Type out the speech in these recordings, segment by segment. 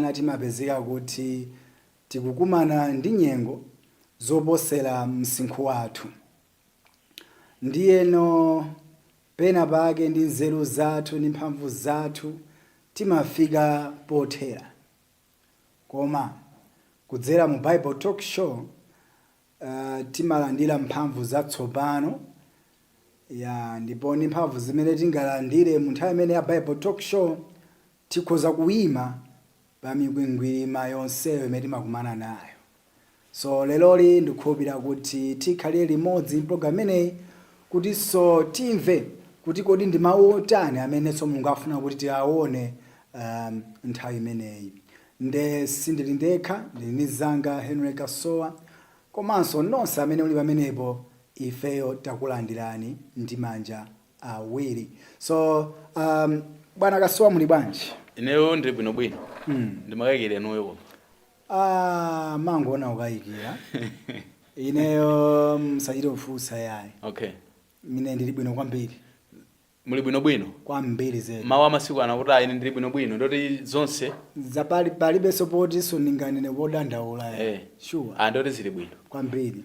zosiyanasiyana timapezeka kuti tikukumana ndi nyengo zoposera msinkhu wathu. Ndiyeno pena pake ndi nzeru zathu ndi mphamvu zathu timafika pothera. Koma kudzera mu Bible Talk Show timalandira mphamvu zatsopano ya ndipo ndi mphamvu zimene tingalandire mu nthawi imene ya Bible Talk Show tikhoza kuyima pa mikwingwirima yonseyo imene timakumana nayo. So leroli ndikukhulupirira kuti tikhalire limodzi mpulogalamu imeneyi kutinso timve kuti kodi ndi mawu otani amenenso Mulungu afuna kuti tiaone nthawi imeneyi. Nde sindili ndekha, ndili ndi mnzanga Henry Kasowa komanso nonse amene muli pamenepo, ifeyo takulandirani ndi manja awiri. So bwana Kasowa, muli bwanji? Ineyo ndili bwinobwino. Ndimakayikira inuyo koma. Ah, mangoona kukayikira. Ineyo msachite kufunsa yayi. Okay. Mine ndili bwino kwambiri. Muli bwinobwino? Kwambiri zedi. Mawu amasiku ano kuti ine ndili bwinobwino, ndoti zonse Zapali palibenso potinso ndinganene podandaula ya. Sure. Ah, ndoti zili bwino. Kwambiri.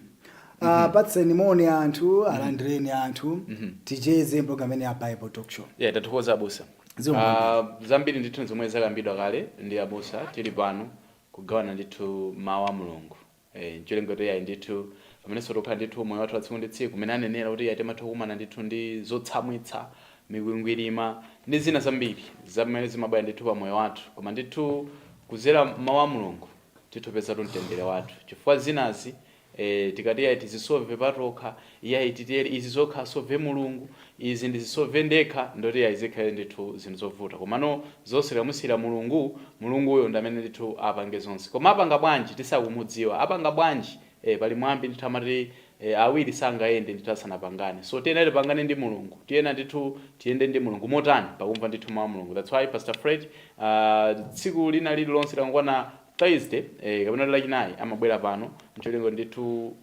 Patseni moni anthu, alandireni anthu, ticheze mpulogalamu imene ya Bible Talk Show. Yeah, tathokoza abusa. Zikomo. Zambiri ndithu zomwe zakambidwa kale ndi abusa, tili pano kugawana ndithu mawu a Mulungu. Ncholinga kuti yayi ndithu pamenenso tikukhala ndithu moyo wathu wa tsiku ndi tsiku umene anenera kuti yayi timatha kukumana ndithu ndi zotsamwitsa, mikwingwirima ndi zina zambiri zamene zimabwera ndithu pa moyo wathu, koma ndithu kudzera mawu a Mulungu titha kupezatu mtendere wathu, chifukwa zinazi tikati yayi tizisolve patokha, yayi titiyere izi zokha asolve Mulungu, izi ndizisolve ndekha, ndoti yayi zikhale ndithu zinthu zovuta. Komano zonse tikamusiyira Mulungu, Mulunguyo ndi amene ndithu apange zonse. Koma apanga bwanji tisakumudziwa? Apanga bwanji? Pali mwambi ndithu amati awiri sangayende ndithu asanapangane. So tiyena tipangane ndi Mulungu, tiyena ndithu tiyende ndi Mulungu motani? Pakumva ndithu mawu a Mulungu. That's why Pastor Fred tsiku lina lililonse likangokwana Thursday kapena kuti Lachinayi amabwera pano ncholinga ndithu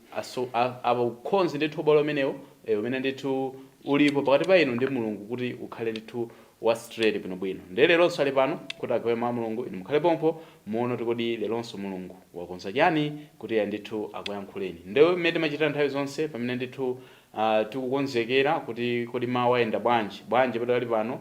aukonze ndithu ubale umenewo umene ndithu ulipo pakati pa inu ndi Mulungu kuti ukhale ndithu wa straight bwinobwino. Ndiye leronso ali pano kuti agawe mawu a Mulungu, inu mukhale pompo muone kuti kodi leronso Mulungu wakonza chani kuti iye ndithu akuyankhuleni. Ndiye mmene timachitira nthawi zonse pamene ndithu tikukonzekera kuti kodi mawu ayenda bwanji bwanji padakali pano,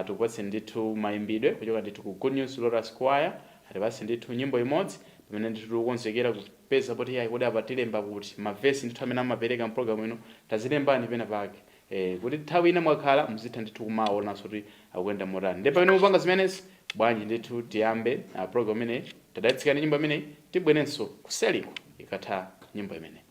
tikupatseni ndithu mayimbidwe kuchoka ndithu ku Good News Lotus Choir. Atipatse ndithu nyimbo imodzi pamene ndithu tikukonzekera kupeza poti yayi kodi apa tilemba kuti mavesi ndithu amene amapereka mpulogalamu ino tazilembani pena pake kuti nthawi ina mwakhala muzitha ndithu kumaonanso kuti akuyenda motani. Ndiye pamene mupanga zimenezi bwanji ndithu tiyambe program imeneyi, tadalitsika ndi nyimbo imeneyi, tibwerenso kuseliko ikatha nyimbo imeneyi.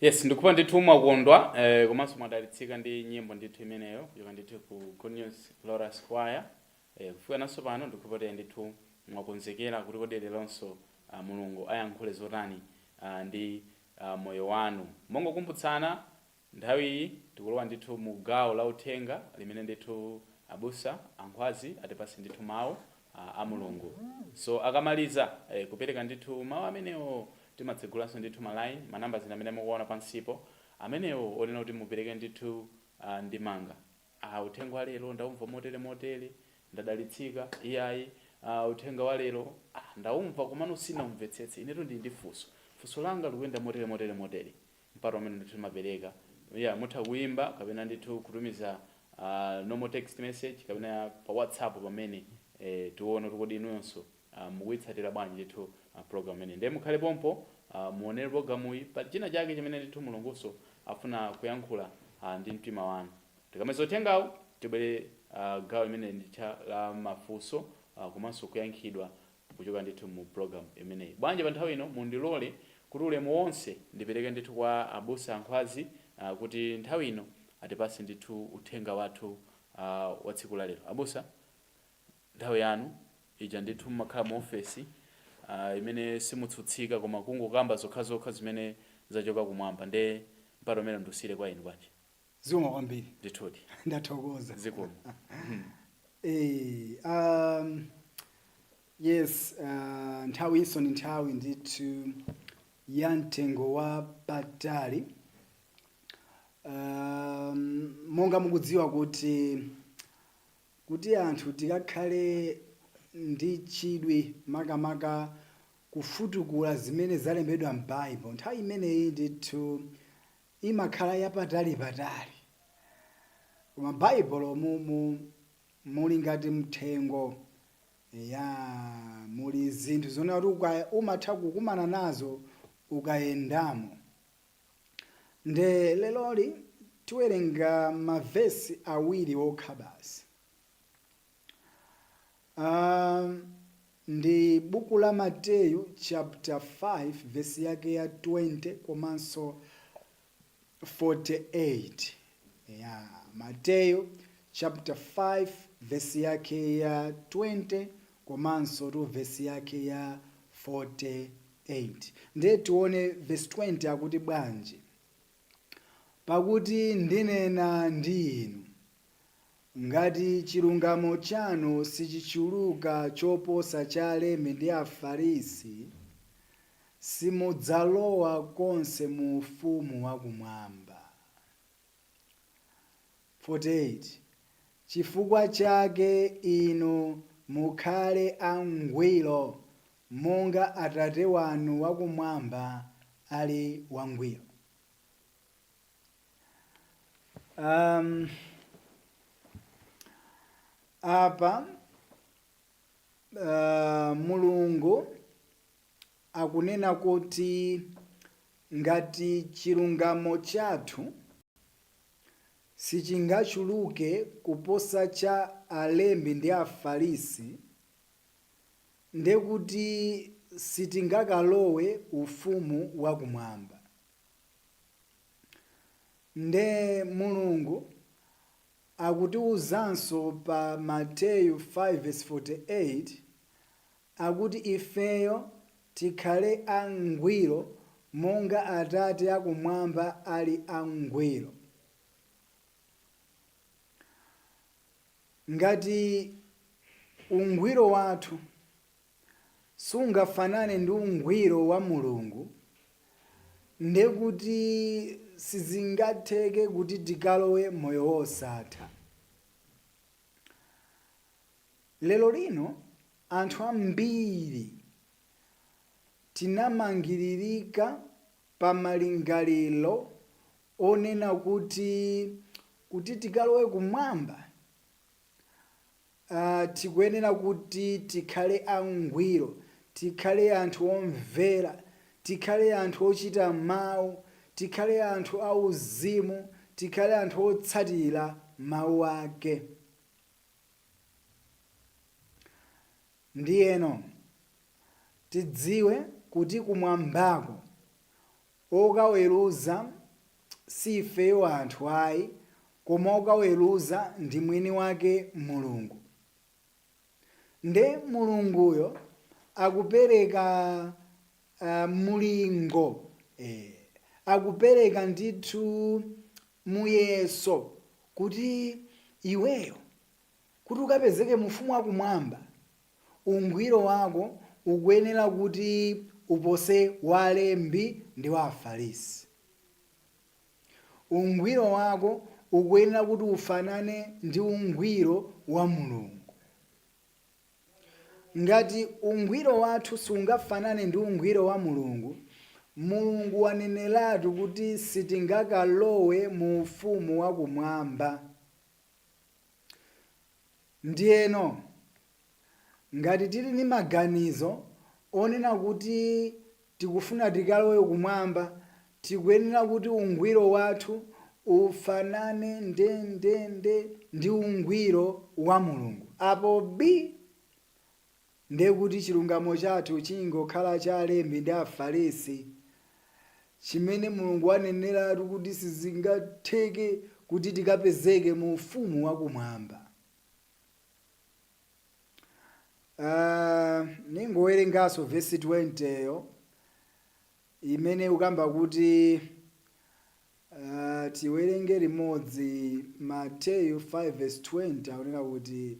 Yes, ndikupa ndithu mwakondwa komanso mwadalitsika ndi nyimbo ndithu imeneyo kuchoka ndithu ku Good News Glorious Choir. Kufika nanso pano ndikupa kuti ndithu mwakonzekera kuti kodi leronso Mulungu ayankhule zotani ndi moyo wanu. Mongokumbutsana, nthawi iyi tikulowa ndithu mu gawo la uthenga limene ndithu abusa Ankhwazi atipase ndithu mawu a Mulungu. So akamaliza kupereka ndithu mawu amenewo, timatsegulanso ndithu ma line, manamba zina amene mukuona pansipo amenewo, onena kuti mupereke ndithu ndimanga. Uthenga wa lero ndaumva motere motere, ndadalitsika. Iyayi, uthenga wa lero ndaumva komano sinaumvetsetse, inetu ndili ndi funso, funso langa likuyenda motere motere motere. Mpata umene ndithu timapereka ya mutha kuimba kapena ndithu kutumiza normal text message kapena pa WhatsApp pamene tione kuti kodi inuyonso mukuyitsatira bwanji ndithu program imene. Ndiye mukhale pompo, muonere programu iyi, pali china chake chimene ndithu Mulungunso afuna kuyankhula ndi mtima wanu. Tikamaliza uthengawu, tibwere gawo limene nditha la mafunso komanso kuyankhidwa kuchoka ndithu mu program imeneyi. Bwanji pa nthawi ino mundilole kuti ulemu wonse ndipereke ndithu kwa abusa Ankhwazi kuti nthawi ino atipase ndithu uthenga wathu wa tsiku la lero. Abusa, nthawi yanu ija ndithu mmakhala mu ofesi imene simutsutsika koma kungokamba zokhazokha zimene zachoka kumwamba, nde mpata umene ndusire kwa inu. Bwanji? Zikomo kwambiri. Ndithudi. Ndathokoza. Zikomo. Yes, nthawi inso ni nthawi ndithu ya mtengo wa patali. Monga mukudziwa kuti anthu tikakhale ndi chidwi makamaka kufutukula zimene zalembedwa m'Baibulo, nthawi imeneyi ndithu imakhala yapatali patali. Koma Baibulo muli ngati mthengo ya muli zinthu zonena kuti umatha kukumana nazo ukayendamo. Nde leloli tiwerenga mavesi awiri okha basi. Ndi buku la Mateyu chapter 5 vesi yake ya 20 komanso 48 ya Mateyu chapter 5 vesi yake ya 20 komanso tu vesi yake ya 48. Ndiye tione vesi 20 akuti bwanji: "Pakuti ndinena ndi inu, ngati chilungamo chanu sichichuluka choposa cha alembi ndi Afarisi, simudzalowa konse mu ufumu wakumwamba." 48: "Chifukwa chake inu mukhale angwiro monga Atate wanu wakumwamba ali wangwiro." Apa Mulungu akunena kuti ngati chilungamo chathu sichingachuluke kuposa cha alembi ndi Afarisi, ndekuti sitingakalowe ufumu wakumwamba. Nde Mulungu akutiwuzanso pa Mateyu 5:48 akuti ifeyo tikhale angwiro monga Atate akumwamba ali angwiro. Ngati ungwiro wathu sungafanane ndi ungwiro wa Mulungu, ndekuti sizingatheke kuti tikalowe moyo wosatha. Lero lino anthu ambiri tinamangiririka pa malingaliro onena kuti tikalowe kumwamba tikuyenera kuti tikhale angwiro, tikhale anthu omvera, tikhale anthu ochita mawu, tikhale anthu auzimu, tikhale anthu otsatira mawu ake. Ndiyeno tidziwe kuti kumwambako Okaweruza si ifeyo anthu ayi, koma okaweruza ndi mwini wake Mulungu. Nde Mulunguyo akupereka mulingo, akupereka ndithu muyeso kuti iweyo kuti ukapezeke mu ufumu wakumwamba, ungwiro wako ukuyenera kuti upose wa alembi ndi wa Afarisi. Ungwiro wako ukuyenera kuti ufanane ndi ungwiro wa Mulungu. Ngati ungwiro wathu sungafanane ndi ungwiro wa Mulungu, Mulungu waneneratu kuti sitingakalowe mu ufumu wakumwamba. Ndiyeno ngati tili ndi maganizo onena kuti tikufuna tikalowe kumwamba, tikuyenera kuti ungwiro wathu ufanane ndendende ndi ungwiro wa Mulungu. Apo bi, ndiye kuti chilungamo chathu chingokhala cha alembi ndi Afarisi, chimene Mulungu waneneratu kuti sizingatheke kuti tikapezeke mu ufumu wakumwamba. Ningowerenganso vesi 20 yo imene ukamba kuti tiwerenge limodzi Mateyu 5 verse 20, akunena kuti,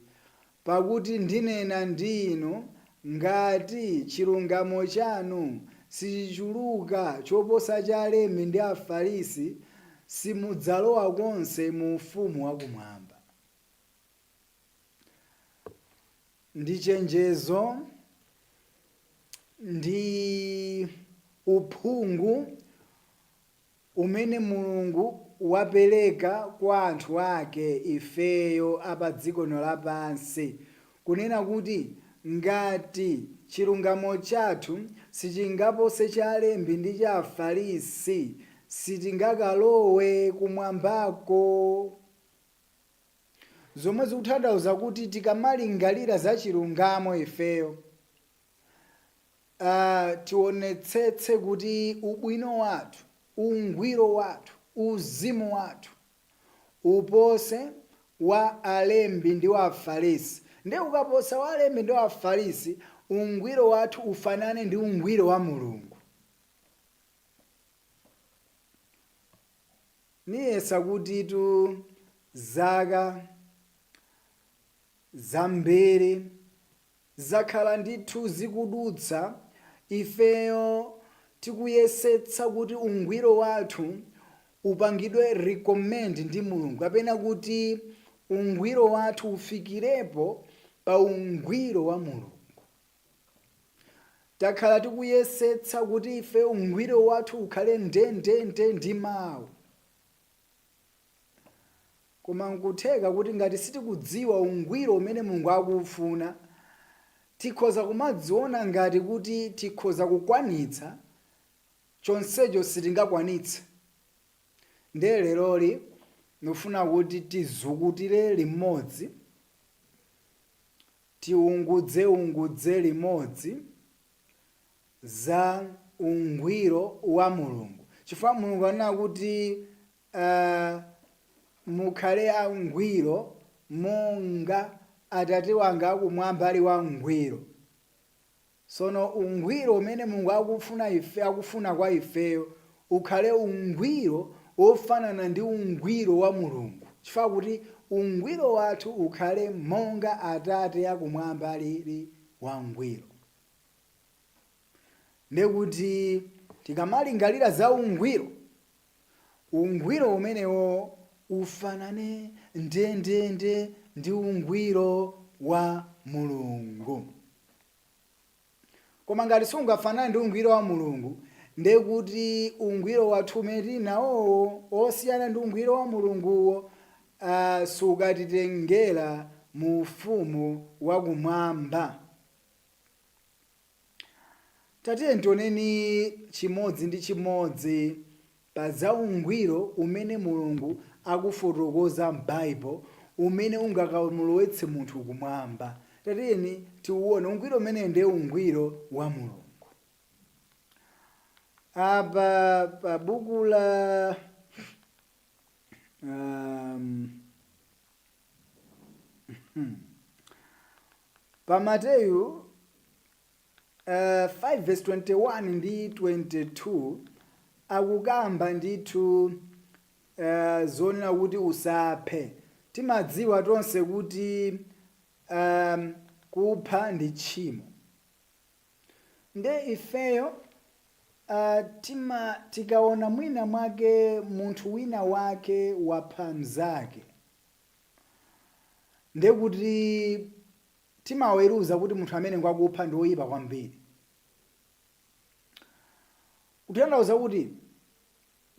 pakuti ndinena ndi inu, ngati chilungamo chanu sichichuluka choposa cha alembi ndi Afarisi, simudzalowa konse mu ufumu wakumwamba. Ndi chenjezo ndi uphungu umene Mulungu wapereka kwa anthu ake ifeyo apa dziko lino lapansi, kunena kuti ngati chilungamo chathu sichingapose cha alembi ndi cha Afarisi, sitingakalowe kumwambako. Zomwe zikutanthauza kuti tikamalingalira za chilungamo ifeyo, tionetsetse kuti ubwino wathu, ungwiro wathu, uzimu wathu upose wa alembi ndi wa Afarisi. Ndiye ukaposa wa alembi ndi wa Afarisi, ungwiro wathu ufanane ndi ungwiro wa Mulungu. Niyesa kutitu zaka zambiri zakhala ndithu zikudutsa ifeyo tikuyesetsa kuti ungwiro wathu upangidwe recommend ndi Mulungu, kapena kuti ungwiro wathu ufikirepo pa ungwiro wa Mulungu. Takhala tikuyesetsa kuti ife ungwiro wathu ukhale ndendende ndi mawu. Koma nkutheka kuti ngati sitikudziwa ungwiro umene Mulungu akufuna, tikhoza kumadziona ngati kuti tikhoza kukwanitsa, chonsecho sitingakwanitse. Ndiye leroli ndikufuna kuti tizukutire limodzi, tiungudzeungudze limodzi za ungwiro wa Mulungu, chifukwa Mulungu anena kuti mukhale angwiro monga Atate wanga akumwamba ali wangwiro. Sono ungwiro umene Mulungu akufuna kwa ifeyo ukhale ungwiro wofanana ndi ungwiro wa Mulungu, chifukwa kuti ungwiro wathu ukhale monga Atate akumwamba alili wangwiro. Ndekuti tikamalingalira za ungwiro, ungwiro umenewo ufanane ndendende ndi ungwiro wa Mulungu. Koma ngati sungafanane ndi ungwiro wa Mulungu, ndekuti ungwiro wathu umene tili nawowo osiyana ndi ungwiro wa Mulunguwo, sukatitengera mu ufumu wakumwamba. Tatiyeni tioneni chimodzi ndi chimodzi pa za ungwiro umene Mulungu akufotokoza m'Baibulo umene ungakamulowetse munthu kumwamba. Tatiyeni tiuone ungwiro umene ndiye ungwiro wa Mulungu. Apa pa buku la pa Mateyu 5 verse 21 ndi 22 akukamba ndithu zonena kuti usaphe. Timadziwa tonse kuti kupha ndi tchimo. Nde ifeyo tikaona mwina mwake munthu wina wake wapha mnzake, nde kuti timaweruza kuti munthu amene ngwakupha ndi woyipa kwambiri. Kutanthauza kuti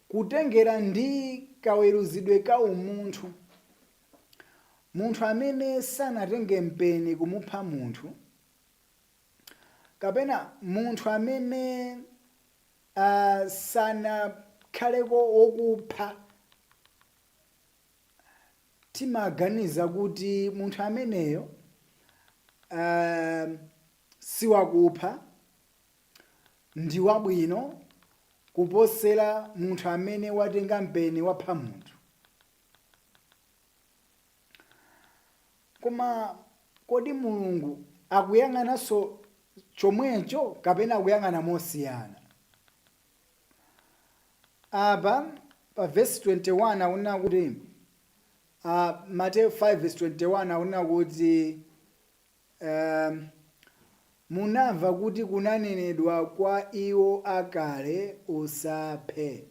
kutengera ndi kaweruzidwe ka umunthu, munthu amene sanatenge mpeni kumupha munthu, kapena munthu amene sanakhaleko wokupha, timaganiza kuti munthu ameneyo siwakupha, ndi wabwino kuposera munthu amene watenga mpeni wapha munthu. Koma kodi Mulungu akuyang'ananso chomwecho kapena akuyang'ana mosiyana? Apa pa verse 21 akunena kuti, Mateyu 5 verse 21 akunena kuti, munamva kuti kunanenedwa kwa iwo akale, usaphe,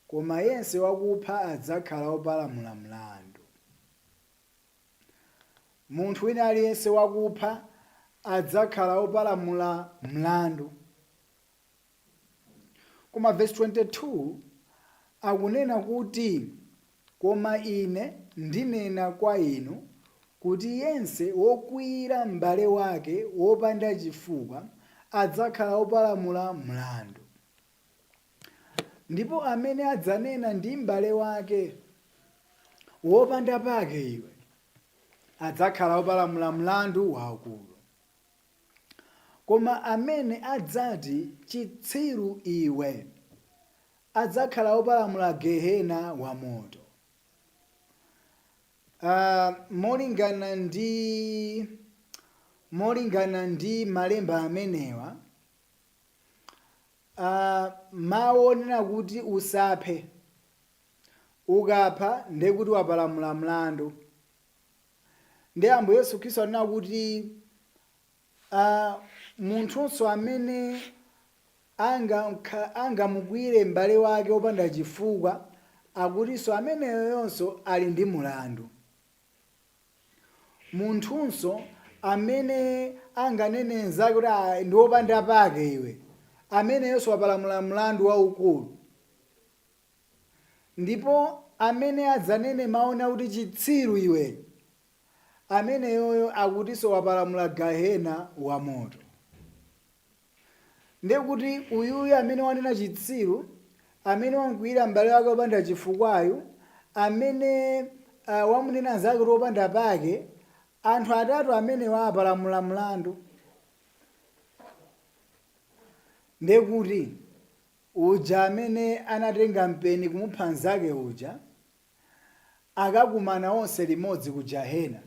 koma yense wakupha adzakhala wopalamula mlandu. Munthu wina aliyense wakupha adzakhala wopalamula mlandu. Koma verse 22 akunena kuti, koma ine ndinena kwa inu kuti yense wokwiyira m'bale wake wopanda chifukwa adzakhala wopalamula mlandu. Ndipo amene adzanena ndi m'bale wake, wopanda pake iwe, adzakhala wopalamula mlandu waukulu. Koma amene adzati, chitsiru iwe, adzakhala wopalamula gehena wamoto. Molingana ndi malemba amenewa, mawu onena kuti usaphe, ukapha ndiye kuti wapalamula mlandu. Ndiye Ambuye Yesu Khristu anena kuti munthunso amene angamukwiyire m'bale wake wopanda chifukwa, akutinso ameneyonso ali ndi mulandu. Munthunso amene anganene mnzake kuti, ndi wopanda pake iwe, ameneyonso wapalamula mlandu waukulu. Ndipo amene adzanene mawu onena kuti chitsiru iwe, ameneyoyo akutinso wapalamula gahena wamoto. Ndiye kuti uyuyu amene wanena chitsiru, amene wamkwiyira m'bale wake wopanda chifukwayu, amene wamunena mnzake kuti wopanda pake, anthu atatu amenewa apalamula mlandu. Ndiye kuti uja amene anatenga mpeni kumupha mnzake uja, akakumana onse limodzi ku jahena.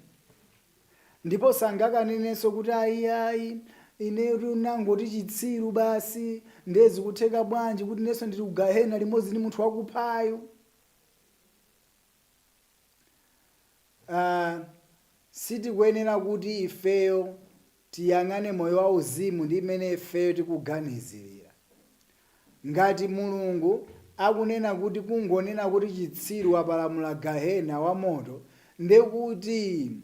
Ndipo sangakanenenso kuti ayi ayi, inetu nangoti chitsiru basi, ndiye zikutheka bwanji kuti inenso ndili ku gahena limodzi ndi munthu wakuphayu. Sitikuyenera kuti ifeyo tiyang'ane moyo wauzimu ndi mmene ifeyo tikuganizirira. Ngati Mulungu akunena kuti kungonena kuti chitsiru wapalamula gahena wamoto, ndekuti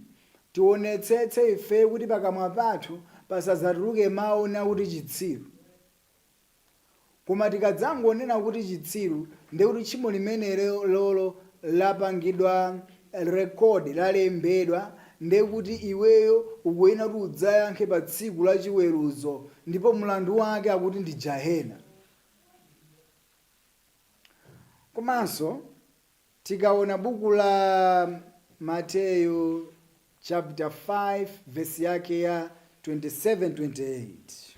tionetsetse ifeyo kuti pakamwa pathu pasadzatuluke mawu onena kuti chitsiru. Koma tikadzangonena kuti chitsiru, ndekuti tchimo limene lolo lapangidwa record, lalembedwa, ndekuti iweyo ukuyenera kuti udzayankhe pa tsiku la chiweruzo, ndipo mlandu wake akuti ndi jahena. Komanso tikaona buku la Mateyu chapter 5 verse yake ya 27 28.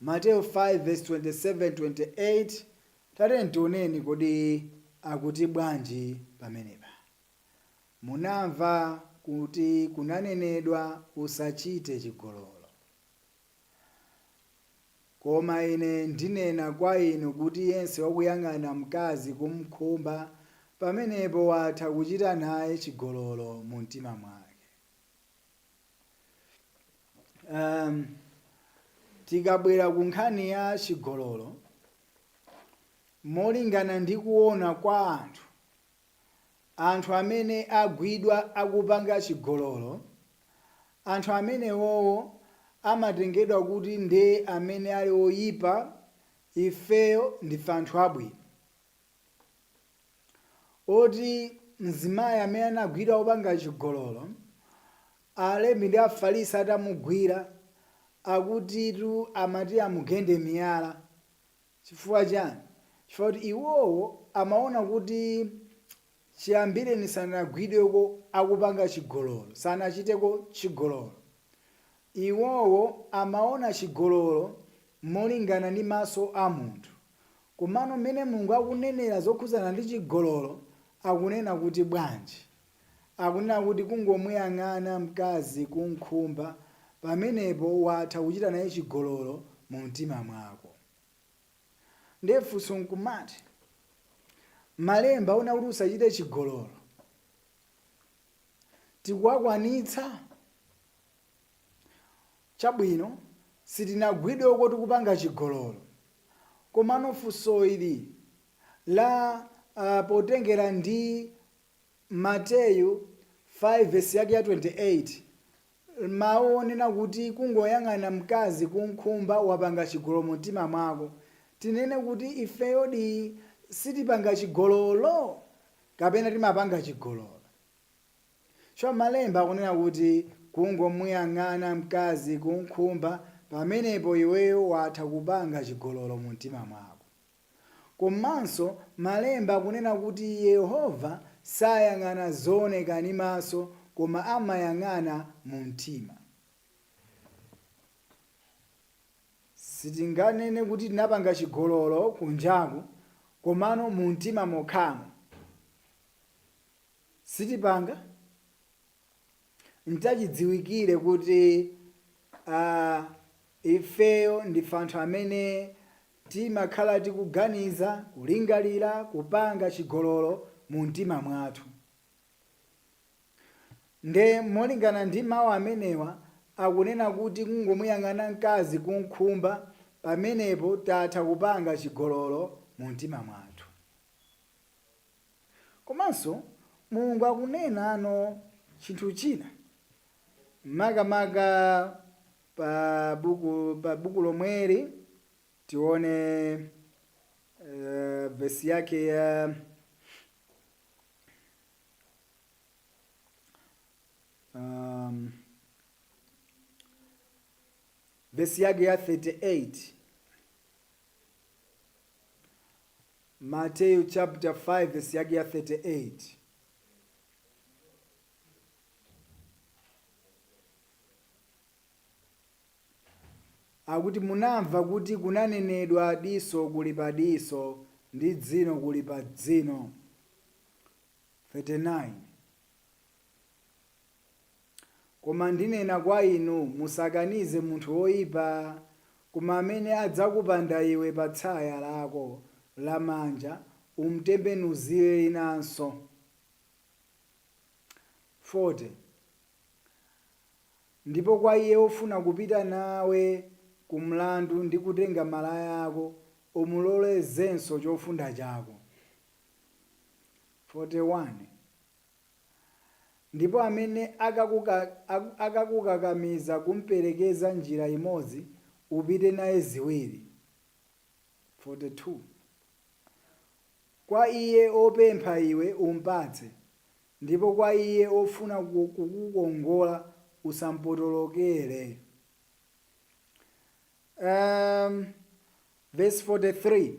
Mateyu 5 verse 27 28. Tatiyeni tioneni kodi akuti bwanji pamenepa. Munamva kuti kunanenedwa, usachite chigololo. Koma ine ndinena kwa inu kuti yense wakuyang'ana mkazi kumkhumba, pamenepo watha kuchita naye chigololo mu mtima mwake. Tikabwera ku nkhani ya chigololo, molingana ndi kuona kwa anthu, anthu amene agwidwa akupanga chigololo, anthu amenewowo amatengedwa kuti ndiye amene ali oyipa, ifeyo ndife anthu abwino. Oti mzimayi amene anagwidwa akupanga chigololo, alembi ndi Afarisi atamugwira, akutitu amati amugende miyala. Chifukwa chani? Chifukwa kuti iwowo amaona kuti chiyambireni sanagwidweko akupanga chigololo, sanachiteko chigololo. Iwowo amaona chigololo molingana ndi maso a munthu. Komano mmene Mulungu akunenera zokhudzana ndi chigololo, akunena kuti bwanji? Akunena kuti kungomuyang'ana mkazi kumkhumba, pamenepo watha kuchita naye chigololo mu mtima mwako. Ndiye funso nkumati, malemba aona kuti usachite chigololo, tikuwakwanitsa? Chabwino, sitinagwidweko tikupanga chigololo. Komano funso ili la potengera ndi Mateyu 5 vesi yake ya 28, mawu onena kuti kungoyang'ana mkazi kumkhumba wapanga chigololo mu mtima mwako, tinene kuti ifeyodi sitipanga chigololo kapena timapanga chigololo? Chifukwa malemba akunena kuti kungomuyang'ana mkazi kumkhumba, pamenepo iweyo watha kupanga chigololo mu mtima mwako. Komanso malemba akunena kuti Yehova sayang'ana zooneka ndi maso koma amayang'ana mu mtima. Sitinganene kuti tinapanga chigololo kunjaku, komano mu mtima mokhamo sitipanga? Nchachidziwikire kuti ifeyo ndife anthu amene timakhala tikuganiza, kulingalira, kupanga chigololo mu mtima mwathu. Nde molingana ndi mawu amenewa akunena kuti kungomuyang'ana mkazi kumkhumba, pamenepo tatha kupanga chigololo mu mtima mwathu. Komanso Mulungu akunenano chinthu china makamaka pa buku lomweli, tione vesi yake ya vesi yake ya 38, Mateyu chapter 5 vesi yake ya 38. Akuti munamva kuti kunanenedwa diso kulipa diso ndi dzino kulipa dzino. 39 Koma ndinena kwa inu, musakanize munthu woipa, koma amene adzakupanda iwe pa tsaya lako lamanja, umtembenuzire linanso. 40 Ndipo kwa iye wofuna kupita nawe kumlandu ndi kutenga malaya ako, umulolezenso chofunda chako. 41 Ndipo amene akakukakamiza kumperekeza njira imodzi, upite naye ziwiri. 42 Kwa iye wopempha iwe umpatse, ndipo kwa iye wofuna kukukongola usampotolokere. Verse 43,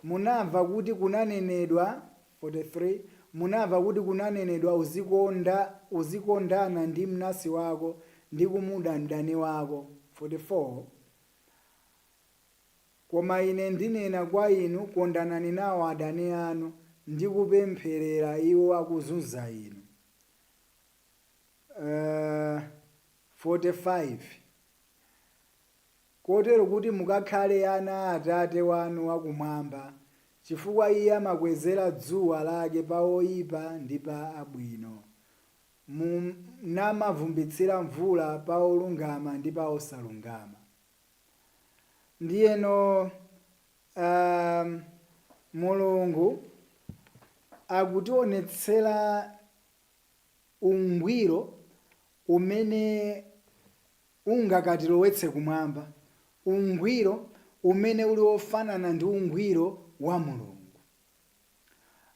Munamva kuti kunanenedwa, 43 munamva kuti kunanenedwa, uzikonda, uzikondana ndi mnansi wako ndi kumuda mdani wako. 44. Koma ine ndinena kwa inu, kondanani nawo adani anu, ndi kupempherera iwo akuzunza inu. 45 Kotero kuti mukakhale ana a Atate wanu wakumwamba, chifukwa iye amakwezera dzuwa lake pa oyipa ndi pa abwino, namavumbitsira mvula pa olungama ndi pa osalungama. Ndiyeno Mulungu akutionetsera ungwiro umene ungakatilowetse kumwamba, ungwiro umene uli wofanana ndi ungwiro wa Mulungu.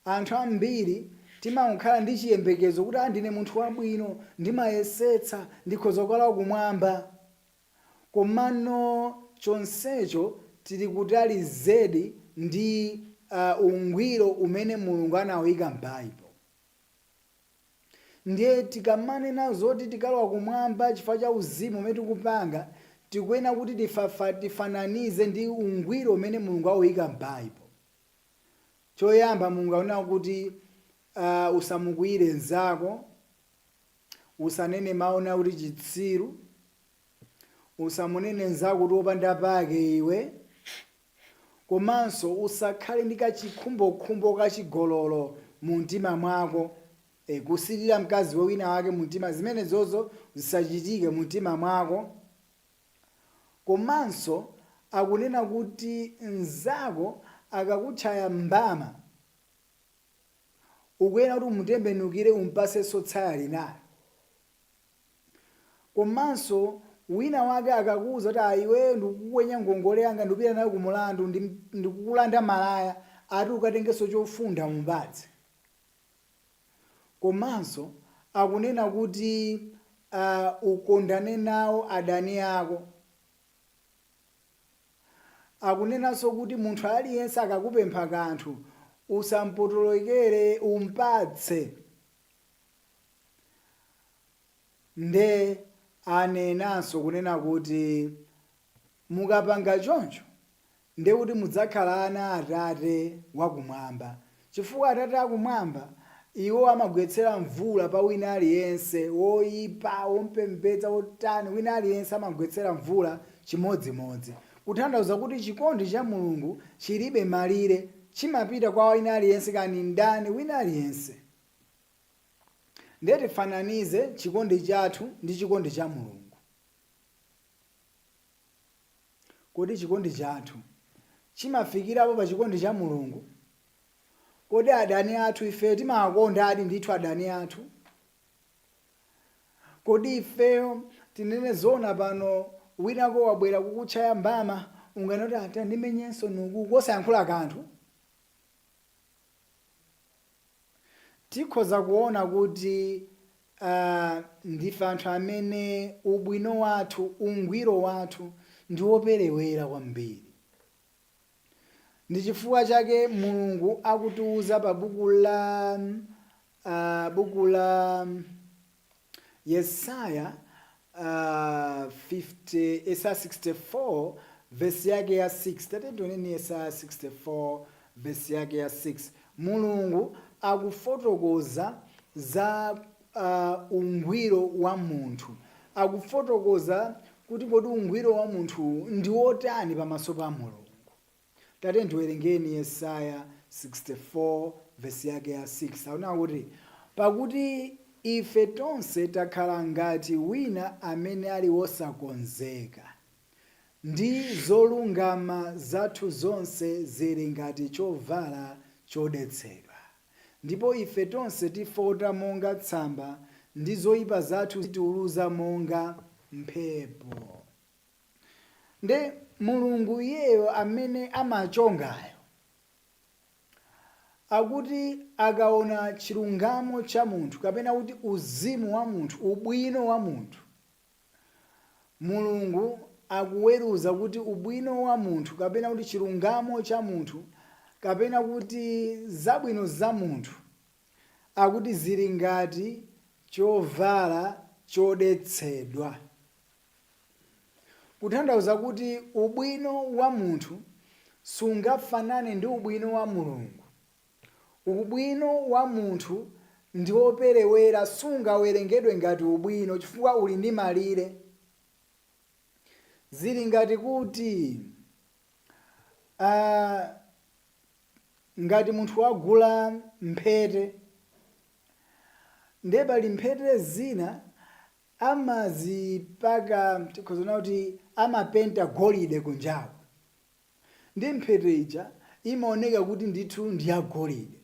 Anthu ambiri timakhala ndi chiyembekezo kuti, "Ah, ndine munthu wabwino, ndimayesetsa, ndikhoza kukalowa kumwamba." Komano chonsecho tili kutali zedi ndi ungwiro umene Mulungu anawuyika m'Baibulo. Ndiye tikamanena zoti tikalowa kumwamba chifukwa cha uzimu umene tikupanga, tikuyenera kuti tifananize ndi ungwiro umene Mulungu awuyika m'Baibulo. Choyamba, Mulungu akunena kuti usamukwiyire mnzako, usanene mawu onena kuti chitsiru, usamunene mnzako kuti wopanda pake iwe, komanso usakhale ndi kachikhumbokhumbo kachigololo mu mtima mwako, kusilira mkazi wina wake mu mtima, zimenezozo zisachitike mu mtima mwako. Komanso akunena kuti mnzako akakutchaya mbama, ukuyenera kuti umutembenukire, umpasenso tsaya linalo. Komanso wina wake akakuwuza kuti, "Ah, iwe ndikukukwenya ngongole yanga, ndikupita nayo kumulandu, ndikukulanda malaya," ati ukatengenso chofunda umupatse. Komanso akunena kuti ukondane nawo adani ako. Akunenanso kuti munthu aliyense akakupempha kanthu, usampotolokere, umpatse. Nde anenanso kunena kuti mukapanga choncho, ndiye kuti mudzakhala ana a Atate wakumwamba, chifukwa Atate akumwamba iwo amagwetsera mvula pa wina aliyense, woyipa, wompembedza, wotani, wina aliyense amagwetsera mvula chimodzimodzi. Kutanthauza kuti chikondi cha Mulungu chilibe malire, chimapita kwa wina aliyense, kani ndani, wina aliyense. Ndiye tifananize chikondi chathu ndi chikondi cha Mulungu. Kodi chikondi chathu chimafikirapo pa chikondi cha Mulungu? Kodi adani athu ife timawakonda adi ndithu adani athu? Kodi ifeyo, tinene zona pano, winako wabwera kukutchaya mbama, unganoti, "Ata ndimenyenso nuku," kosayankhula kanthu? Tikhoza kuona kuti ndife anthu amene ubwino wathu, ungwiro wathu ndi woperewera kwambiri. Ndi chifukwa chake Mulungu akutiuza pa buku la Yesaya 50, Yesaya 64 vesi yake ya 6. Tate tioneni Yesaya 64 vesi yake ya 6. Mulungu akufotokoza za ungwiro wa munthu, akufotokoza kuti kodi ungwiro wa munthu ndi wotani pamaso pa Mulungu. Tate ndiwerengeni Yesaya 64 vesi yake ya 6. Akunena kuti, "Pakuti ife tonse takhala ngati wina amene ali wosakonzeka, ndi zolungama zathu zonse zili ngati chovala chodetsedwa, ndipo ife tonse tifota monga tsamba, ndi zoyipa zathu zitiuluza monga mphepo." Nde Mulungu iyeyo amene amachongayo akuti akaona chilungamo cha munthu, kapena kuti uzimu wa munthu, ubwino wa munthu, Mulungu akuweruza kuti ubwino wa munthu, kapena kuti chilungamo cha munthu, kapena kuti zabwino za munthu, akuti zili ngati chovala chodetsedwa. Kutanthauza kuti ubwino wa munthu Sungafanane ndi ubwino wa Mulungu. Ubwino wa munthu ndi woperewera, sungawerengedwe ngati ubwino chifukwa uli ndi malire. Zili ngati kuti ngati munthu wagula mphete, ndiye pali mphete zina amazipaka, tikhoza kunena kuti amapenta golide kunjaku, ndi mphete ija imaoneka kuti ndithu ndi yagolide.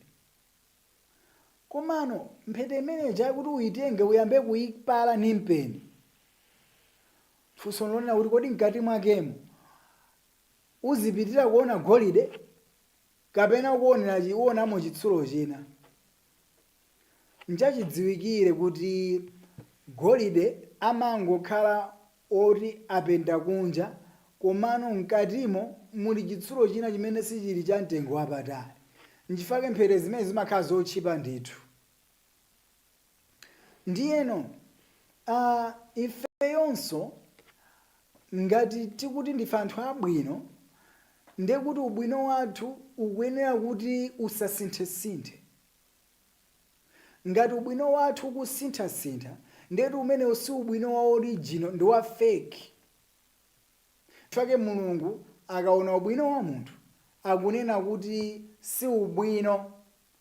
Komano mphete imene ija kuti uyitenge uyambe kuyipala ndi mpeni, funso lonena kuti kodi mkati mwakemo uzipitira kuona golide kapena kuonamo chitsulo china? Nchachidziwikire kuti golide amangokhala oti apenta kunja, komano mkatimo muli chitsulo china chimene sichili cha mtengo wapatali. Nchifukwa mphete zimene zimakhala zotchipa ndithu. Ndiyeno ifeyonso ngati tikuti ndife anthu abwino, ndiye kuti ubwino wathu ukuyenera kuti usasinthesinthe. Ngati ubwino wathu ukusinthasintha, ndiye kuti umenewo si ubwino wa original, ndi wa fake. Chifukwa Mulungu akaona ubwino wa munthu, akunena kuti si ubwino,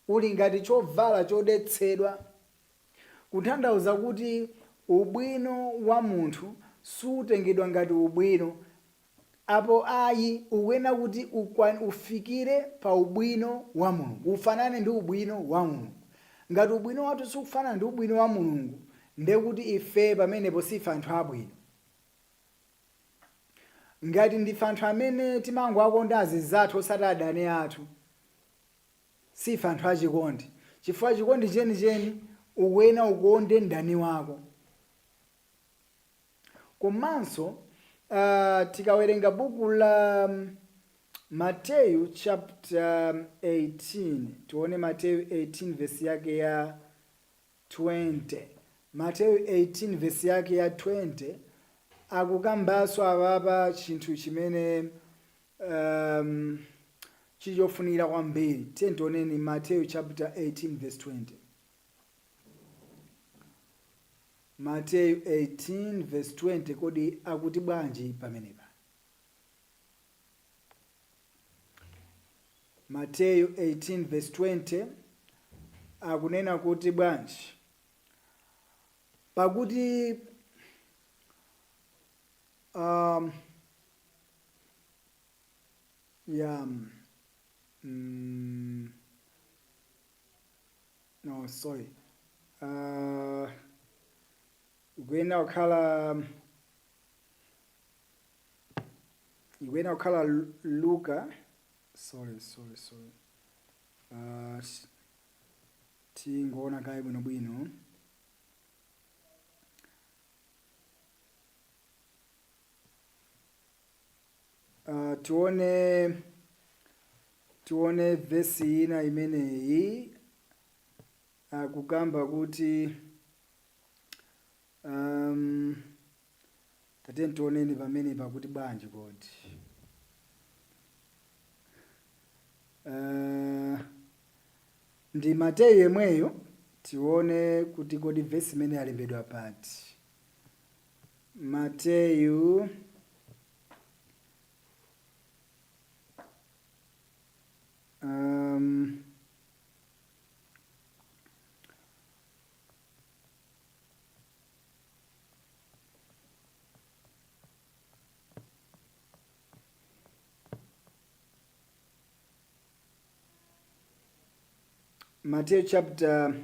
uli ngati chovala chodetsedwa. Kutanthauza kuti ubwino wa munthu sutengedwa ngati ubwino. Apo ayi, ukuyenera kuti ufikire pa ubwino wa Mulungu, ufanane ndi ubwino wa Mulungu. Ngati ubwino wathu sukufanana ndi ubwino wa Mulungu, ndiye kuti ife pamenepo sife anthu abwino. Ngati ndife anthu amene timangowakonda azinzathu osati adani athu, sife anthu achikondi, chifukwa chikondi chenicheni ukuyenera ukonde mdani wako. Komanso tikawerenga buku la Mateyu chapter 18, tione Mateyu 18 verse yake ya 20. Mateyu 18 verse yake ya 20 akukambanso apapa chinthu chimene chili chofunikira kwambiri. Tiye tioneni Mateyu chapter 18 verse 20. Mateyu 18 verse 20, kodi akuti bwanji pamenepa? Mateyu 18 verse 20 akunena kuti bwanji? Pakuti ya no, sorry, ikuyenera kukhala Luka, sorry, sorry, sorry, tingoona kaye bwinobwino. Tione vesi ina imeneyi akukamba kuti tatiyeni tioneni pamene pakuti bwanji kodi. Ndi Mateyu yemweyo, tione kuti kodi vesi imene yalembedwa pati. Mateyu Mateyu chapter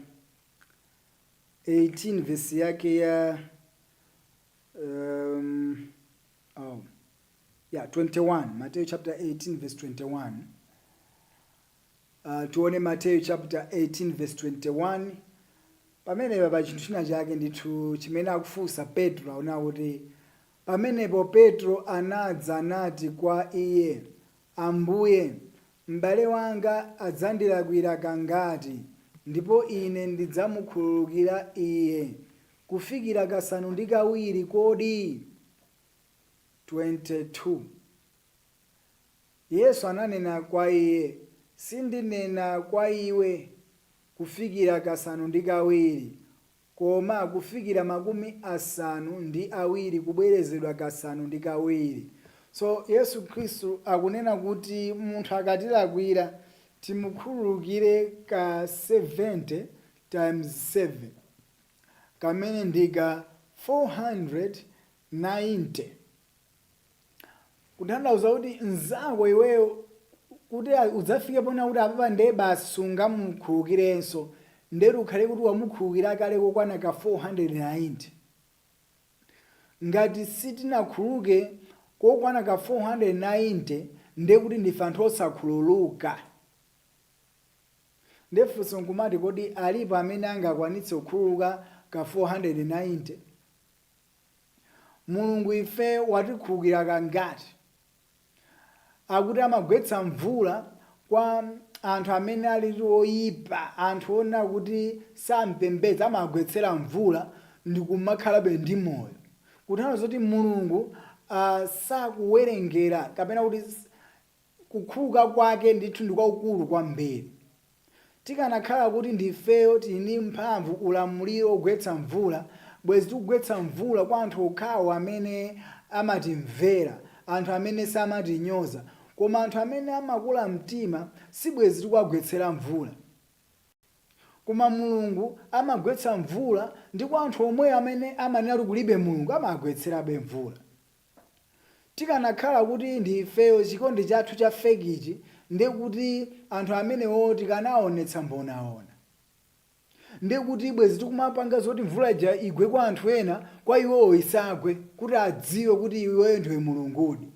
18 verse yake ya oh, yeah, 21. Mateyu chapter 18 verse 21. Tione Mateyu chapter 18 verse 21. Pamenepa pa chinthu china chake ndithu chimene akufunsa Petro, akunena kuti pamenepo Petro anadza nati kwa iye, Ambuye, m'bale wanga adzandilakwira kangati, ndipo ine ndidzamukhululukira iye? Kufikira kasanu ndi kawiri kodi? 22. Yesu ananena kwa iye, sindinena kwa iwe kufikira kasanu ndi kawiri, koma kufikira 70 kubwerezedwa kasanu ndi kawiri. So Yesu Khristu akunena kuti munthu akatilakwira timukhululukire ka 70 times 7, kamene ndika 490, kutanthauza kuti mnzako iweyo kuti udzafike pona kuti apapa ndiye basi sungamukhululukirenso, ndetu ukhale kuti wamukhululukira kale kokwana ka 490. Ngati sitinakhululuke kokwana ka 490, ndiye kuti ndife anthu osakhululuka. Ndefunso nkumati, kodi alipo amene angakwanitse kukhululuka ka 490? Mulungu ife watikhululukira kangati? Akuti amagwetsa mvula kwa anthu amene ali oyipa, anthu ona kuti sampembedza, amagwetsera mvula ndikumakhalabe ndi moyo. Kutanthauza kuti Mulungu sakuwerengera, kapena kuti kukhululuka kwake ndithu ndi kwakukulu kwambiri. Tikanakhala kuti ndifeyo tili ndi mphamvu, ulamuliro ogwetsa mvula, bwezi tikugwetsa mvula kwa anthu okhawo amene amatimvera, anthu amene samatinyoza. Koma anthu amene amakula mtima sibwezi tikuwagwetsera mvula. Koma Mulungu amagwetsa mvula ndi kwa anthu omweyo amene amanena kuti kulibe Mulungu, amagwetserabe mvula. Tikanakhala kuti ndifeyo chikondi chathu cha fake chi, ndiye kuti anthu amenewo tikanaonetsa mbonaona. Ndiye kuti bwezi tikumapanga zoti mvula ija igwe kwa anthu ena, kwa iwowo isagwe, kuti adziwe kuti iweyo ndiwe Mulungudi.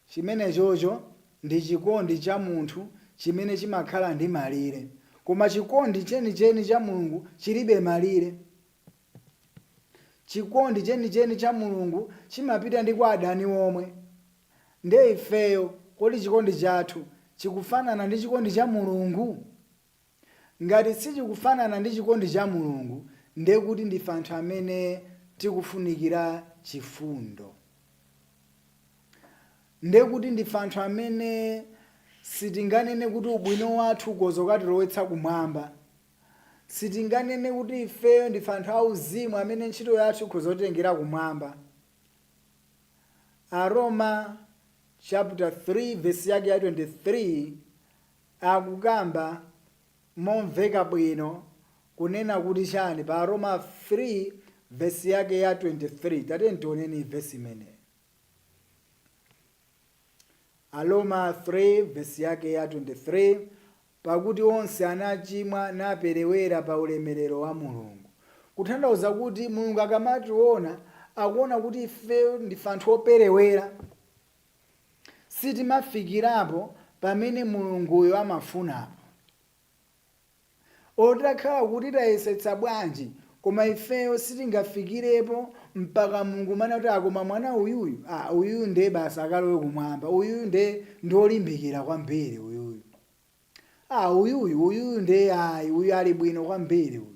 Chimenechocho ndi chikondi cha munthu chimene chimakhala ndi malire, koma chikondi chenicheni cha Mulungu chilibe malire. Chikondi chenicheni cha Mulungu chimapita ndi kwa adani omwe. Ndiye ifeyo, kodi chikondi chathu chikufanana ndi chikondi cha Mulungu? Ngati sichikufanana ndi chikondi cha Mulungu, ndiye kuti ndife anthu amene tikufunikira chifundo. Ndiye kuti ndife anthu amene sitinganene kuti ubwino wathu ukhoza kukatilowetsa kumwamba. Sitinganene kuti ifeyo ndife anthu auzimu amene ntchito yathu ikhoza kutitengera kumwamba. Aroma chapter 3 verse yake ya 23 akukamba momveka bwino kunena kuti chani pa Aroma 3 verse yake ya 23? Tatiyeni tioneni verse imeneyi. Aroma 3 verse yake ya 23: pakuti onse anachimwa naperewera pa ulemerero wa Mulungu. Kutanthauza kuti Mulungu akamationa, akuona kuti ife ndife anthu operewera, sitimafikirapo pamene Mulunguyo amafunapo. Otakhala kuti tayesetsa bwanji, koma ifeyo sitingafikirepo mpaka Mulungu mana kuti, akoma mwana uyuyu, ah, uyuyu ndiye basi akalowe kumwamba, uyuyu ndiye ndiolimbikira kwambiri uyuyu, ah, uyuyu, uyuyu ndiye ayi, uyu ali bwino kwambiri uyu.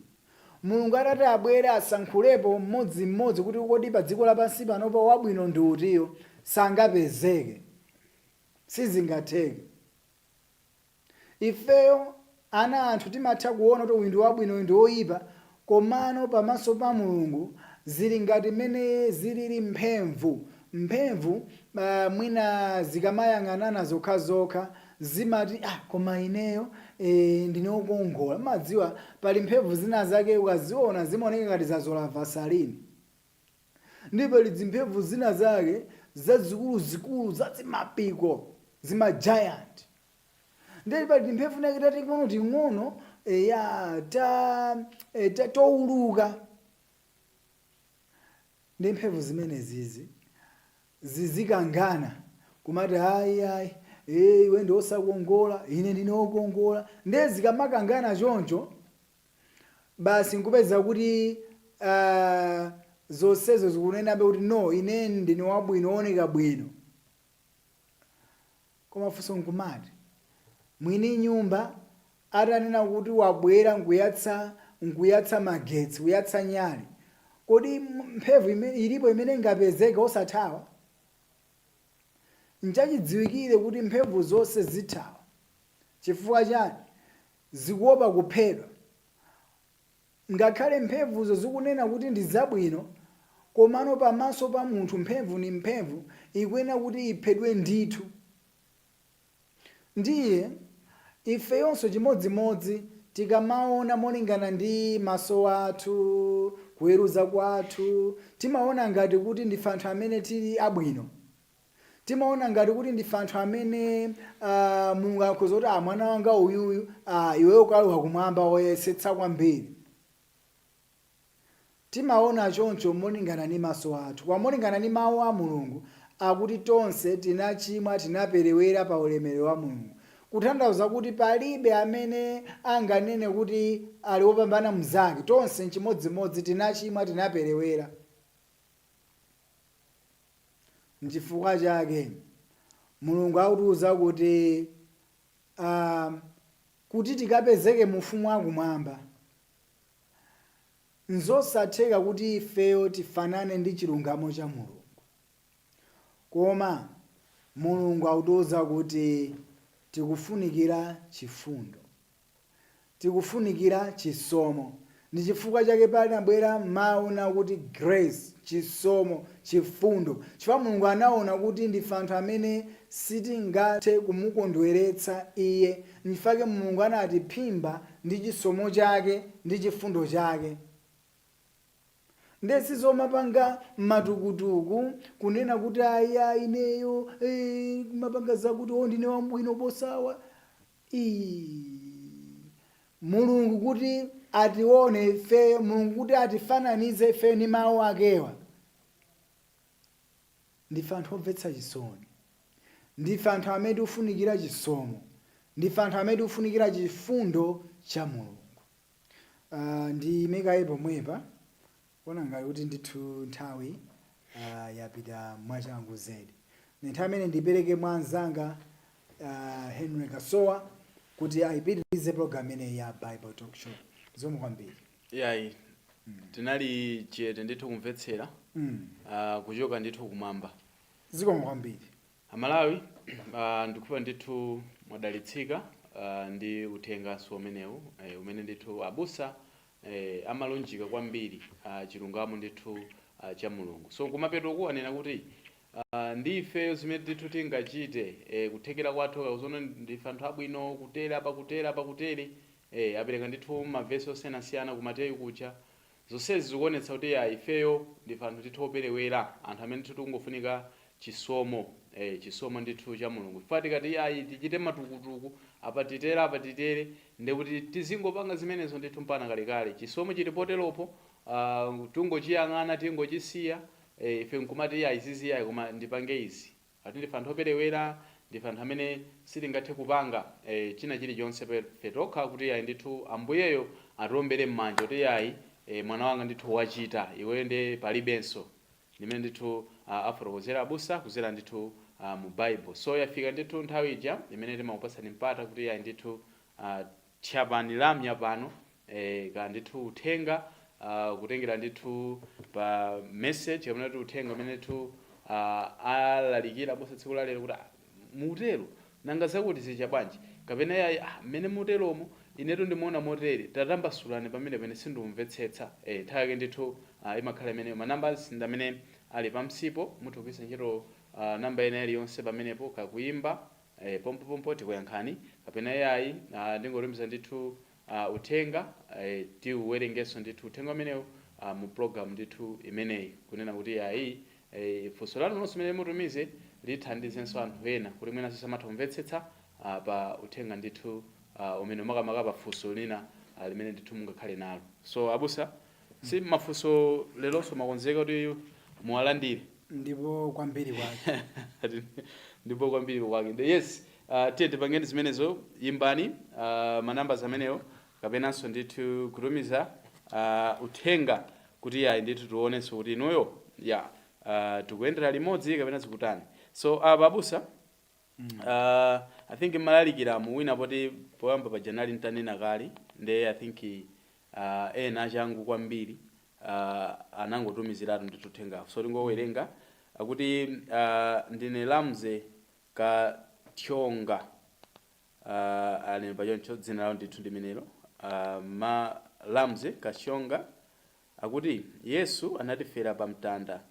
Mulungu atati abwere asankhulepo mmodzimmodzi kuti kodi pa dziko lapansi panopa wabwino ndi utiyo, sangapezeke, sizingatheke. Ifeyo ana anthu timatha kuona kuti uyu ndi wabwino, uyu ndi woyipa, komano pamaso pa Mulungu zili ngati mmene zilili mphemvu. Mphemvu mwina zikamayang'anana zokhazokha zimati, ah, koma ineyo ndine wokongola. Madziwa pali mphemvu zina zake ukaziona zimaoneka ngati zazola Vaseline, ndipo pali zimphemvu zina zake zazikuluzikulu zazimapiko, zima giant. Ndiye pali timphemvu nake tating'ono ting'ono ya ta touluka. Ndi mphemvu zimenezizi zizikangana kumati, ayi ayi, iwe ndi osakongola, ine ndine wokongola. Ndiye zikamakangana choncho basi nkupeza kuti zonsezo zikunenabe kuti no, ine ndine wabwino, wooneka bwino. Koma funso nkumati, mwini nyumba atanena kuti wabwera nkuyatsa magetsi, kuyatsa nyali, kodi mphevu ilipo imene ingapezeke osathawa? Nchachidziwikire kuti mphemvu zonse zithawa. Chifukwa chani? Zikuopa kuphedwa. Ngakhale mphemvuzo zikunena kuti ndi zabwino, komano pamaso pa munthu mphemvu ni mphemvu, ikuyenera kuti iphedwe ndithu. Ndiye ifeyonso chimodzimodzi, tikamaona molingana ndi maso athu, kuweruza kwathu, timaona ngati kuti ndife anthu amene tili abwino. Timaona ngati kuti ndife anthu amene Mulungu akhoza kuti, "Ah, mwana wanga uyuyu, iweyo ukalowa kumwamba, woyesetsa kwambiri." Timaona choncho molingana ndi maso athu. Koma molingana ndi mawu a Mulungu akuti tonse tinachimwa, tinaperewera pa ulemerero wa Mulungu. Kutanthauza kuti palibe amene anganene kuti ali wopambana mnzake. Tonse nchimodzimodzi, tinachimwa, tinaperewera. Nchifukwa chake Mulungu akutiuza kuti kuti tikapezeke mu ufumu wakumwamba, nzosatheka kuti ifeyo tifanane ndi chilungamo cha Mulungu. Koma Mulungu akutiuza kuti tikufunikira chifundo, tikufunikira chisomo. Ndi chifukwa chake panabwera mawu nakuti grace, chisomo, chifundo, chifukwa Mulungu anaona kuti ndife anthu amene sitingathe kumukondweretsa iye. Nchifukwa Mulungu anatiphimba ndi chisomo chake ndi chifundo chake. Ndiye sizomapanga matukutuku kunena kuti aya ineyo mapanga zakuti o ndine wabwino posawa. Ii, Mulungu kuti atione ifeyo, Mulungu kuti atifananize ifeyo ndi mawu akewa, ndife anthu omvetsa chisoni, ndife anthu amene tikufunikira chisomo, ndife anthu amene tikufunikira chifundo cha Mulungu. Ndiyimikaye pomwepa, kuona ngati kuti ndithu nthawi yapita mwachangu zedi. Ni nthawi imene ndipereke mwa anzanga Henry Kasowa kuti ayipitirize program imeneyi ya Bible Talk Show. Zikomo kwambiri. Yayi, tinali chete ndithu kumvetsera kuchoka ndithu kumwamba. Zikomo kwambiri. Amalawi, ndikupa ndithu mwadalitsika ndi uthenganso umenewu umene ndithu abusa amalunjika kwambiri chilungamo ndithu cha Mulungu. So kumapeto anena kuti ndi ifeyo zimene ndithu tingachite, kuthekera kwathu kakuzoona ndife anthu abwino kutere apa, kutere apa, kutere. Apereka ndithu mavesi osiyanasiyana ku Mateyu kuja. Zonsezi zikuonetsa kuti ya ifeyo ndife anthu ndithu operewera, anthu amene ndithu tikungofunika chisomo, chisomo ndithu cha Mulungu. Chifukwa tikati ayi tichite matukutuku apa, titere apa, titere, ndekuti tizingopanga zimenezo ndithu mpaka kalekale. Chisomo chili poteropo, tingochiyang'ana, tingochisiya, ife nkumati ayi izizi ayi, koma ndipange izi. Ati ndife anthu operewera, ndife anthu amene sitingathe kupanga china chilichonse fe tokha kuti ayi ndithu Ambuyeyo atiombere m'manja kuti ayi, mwana wanga ndithu wachita, iweyo nde palibenso. Ndimene ndithu afotokozera abusa kuzera ndithu mu Bible. So yafika ndithu nthawi ija imene timakupatsani mpata kuti ayi ndithu tchapani lamya pano, ka ndithu uthenga, kutengera ndithu pa message kapena kuti uthenga umene ndithu alalikira abusa tsiku la lero, kuti mutero nanga zakuti zija bwanji, kapena yayi, mmene muteromo inetu ndimuona motere, tatambasulani pamene pene sindimvetsetsa. Nthawi yake ndithu imakhala imeneyo. Ma numbers ndi amene ali pamsipo, mutha kugwiritsa ntchito namba ina iliyonse pamenepo, kakuyimba pompopompo tikuyankhani, kapena yayi ndingotumiza ndithu uthenga, tiuwerengenso ndithu uthenga umenewu mu program ndithu imeneyi, kunena kuti yayi, funso lanu lonse limene mutumize lithandizenso anthu ena kuti mwinanso samatha kumvetsetsa pa uthenga ndithu umene makamaka pa funso lina limene ndithu mungakhale nalo. So abusa, si mafunso leronso makonzeka kuti muwalandire? Ndipo kwambiri kwake. Ndipo kwambiri kwake. Yes, tiye tipangeni zimenezo. Imbani manambers amenewo kapenanso ndithu kutumiza uthenga kuti yayi ndithu tionenso kuti inuyo ya tikuyendera limodzi kapena zikutani. So apa abusa, I think mmalalikiramu wina poti poyamba paja nali ntanena kale, nde I think ena achangu kwambiri anangotumiziratu ndithu uthengawo, so tingowerenga akuti ndine Lamze. Kathonga, alemba choncho, dzina lawo ndithu ndimenelo, ma Lamze Kashonga, akuti Yesu anatifera pa mtanda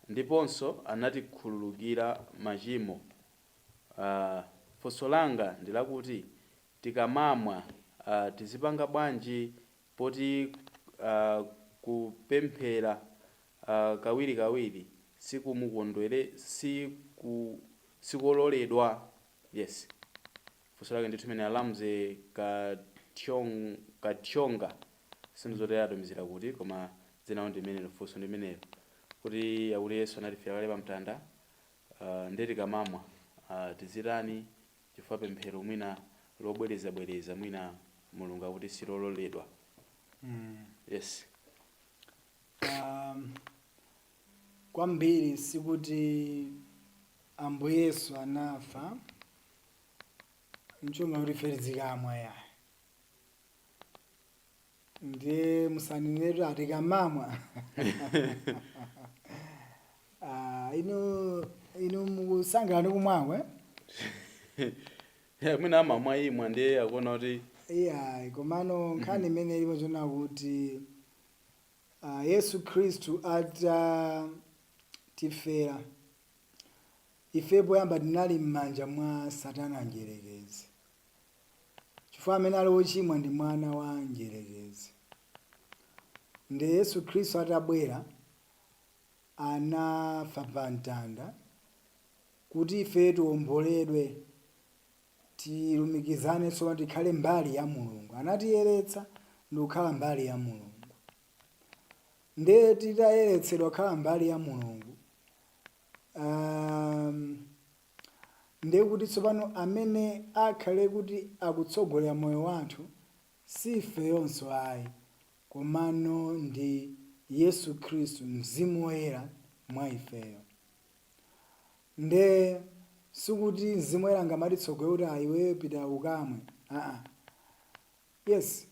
ndiponso anatikhululukira machimo. Funso langa ndi lakuti tikamamwa, tizipanga bwanji poti kupemphera kawirikawiri sikumukondwere, sikololedwa? Yes, funso lake ndithu imene Alamze Kathonga, sindizotera atumizira kuti, koma dzina ndi limenelo, funso ndi limenelo, kuti akuti Yesu anatifera kale pa mtanda, ndiye tikamamwa, tizitani chifukwa pemphero mwina lobwerezabwereza mwina Mulungu akuti silololedwa? Yes. Kwambiri sikuti Ambuye Yesu anafa mchonga kuti ife tizikamwa ya, ndiye musanenetu atikamamwa. Ah, inu mukusangalala ndi kumwako, eh? Yeah, mwina amamwa imwa, ndiye akuona kuti Iya, komano nkhani imene ilipo chona kuti Yesu Khristu atatifera ife, poyamba tinali m'manja mwa Satana njerekezi, chifukwa amene ali wochimwa ndi mwana wa njerekezi. Ndi Yesu Khristu atabwera, anafa pa mtanda kuti ife tiwomboledwe, tilumikizane, tsono tikhale mbali ya Mulungu. Anatiyeretsa ndi kukhala mbali ya Mulungu. Ndiye titayeretsedwa kukhala mbali ya Mulungu, ndiye kuti tsopano amene akhale kuti akutsogolera moyo wathu si ifeyonso ayi, komano ndi Yesu Khristu, Mzimu Woyera mwa ifeyo. Nde sikuti Mzimu Woyera angamatitsogolera kuti, "Ah, iweyo pita ukamwe." Aa, yes,